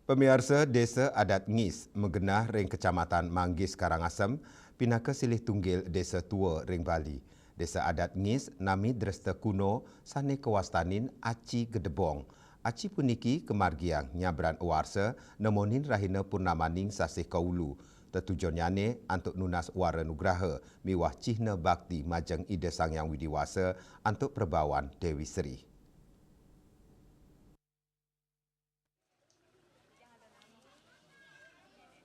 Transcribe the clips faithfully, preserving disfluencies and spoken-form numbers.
Pamiarsa, Desa Adat Ngis magenah ring Kecamatan Manggis Karangasem pinaka silih tunggil desa tua ring Bali. Desa Adat Ngis nami dresta kuno sane kawastanin Aci Gedebong. Aci puniki kamargiang nyabran warsa nemonin rahina purnamaning sasih kaulu. Tetujonnyané antuk nunas wara nugraha miwah cihna bakti majeng Ida Sang Hyang Widi Wasa antuk prabawan Dewi Sri.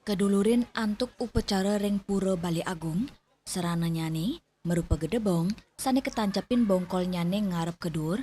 Kadulurin antuk upacara ring Pura Bali Agung, srananyané marupa gedebong sane katancapin bongkolnyane ngarep ka duur.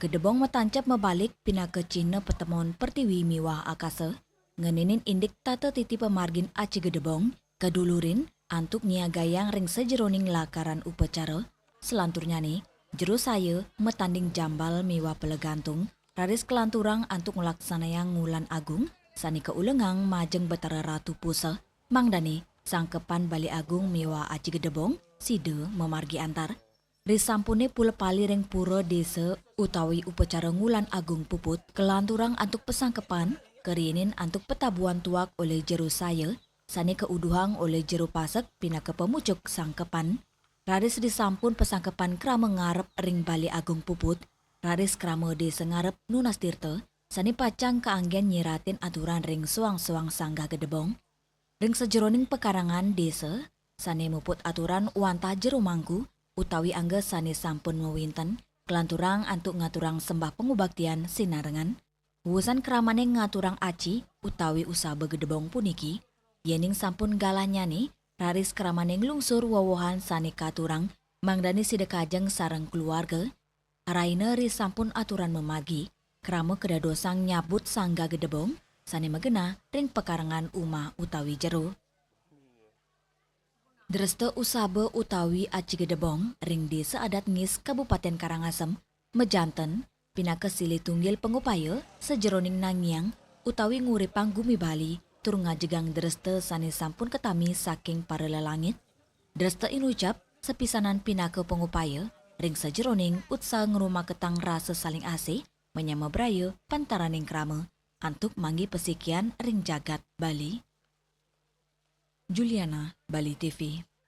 Gedebong matancap mabalik pinaka cihna patemon pertiwi miwah akasa, ngeninin indik tata titi pamargin Aci Gedebong, kadulurin antuk nyiagayang ring sajeroning lakaran upacara. Selanturnyane, jero saya matanding jambal miwah pelegantung, raris kalanturang antuk nglaksanayang ngulan agung sane kaulengang majeng Betara Ratu Pusa, mangdane sangkepan Bali Agung miwah Aci Gedebong sida mamargi antar. Risampune pula pali ring pura desa utawi upacara ngulan agung puput, kalanturang antuk pasangkepan, kariinin antuk patabuhan tuak olih jero saya, sane kauduhang olih jero pasek pinaka pamucuk sangkepan. Raris risampun pasangkepan krama ngarep ring Bali Agung puput, raris krama desa ngarep nunas tirta, sane pacang kaanggen nyiratin aturan ring soang-soang sanggah gedebong. Ring sajeroning pakarangan desa, sane muput aturan wantah jero mangku utawi angga sane sampun mawinten, kalanturang antuk ngaturang sembah pangubaktian sinarengan. Wusan kramane ngaturang aci utawi usaba gedebong puniki, yening sampun galahnyane, raris kramane nglungsur wowohan sane katurang, mangdane sida kajeng sareng keluarga. Rahina risampun aturan mamargi, krama kadadosang nyabut sanggah gedebong, sane magenah ring pakarangan umah utawi jero. Dresta usaba utawi aci gedebong ring Desa Adat Ngis, Kabupaten Karangasem, majanten pinaka silih tunggil pangupaya sajeroning nangiang utawi nguripang gumi Bali tur ngajegang dresta sane sampun katami saking para lelangit. Dresta inucap sapisanan pinaka pangupaya ring sajeroning utsaha ngrumaketang rasa saling asih, manyama braya pantaraning krama antuk manggi pasikian ring jagat Bali. Juliana, Bali T V.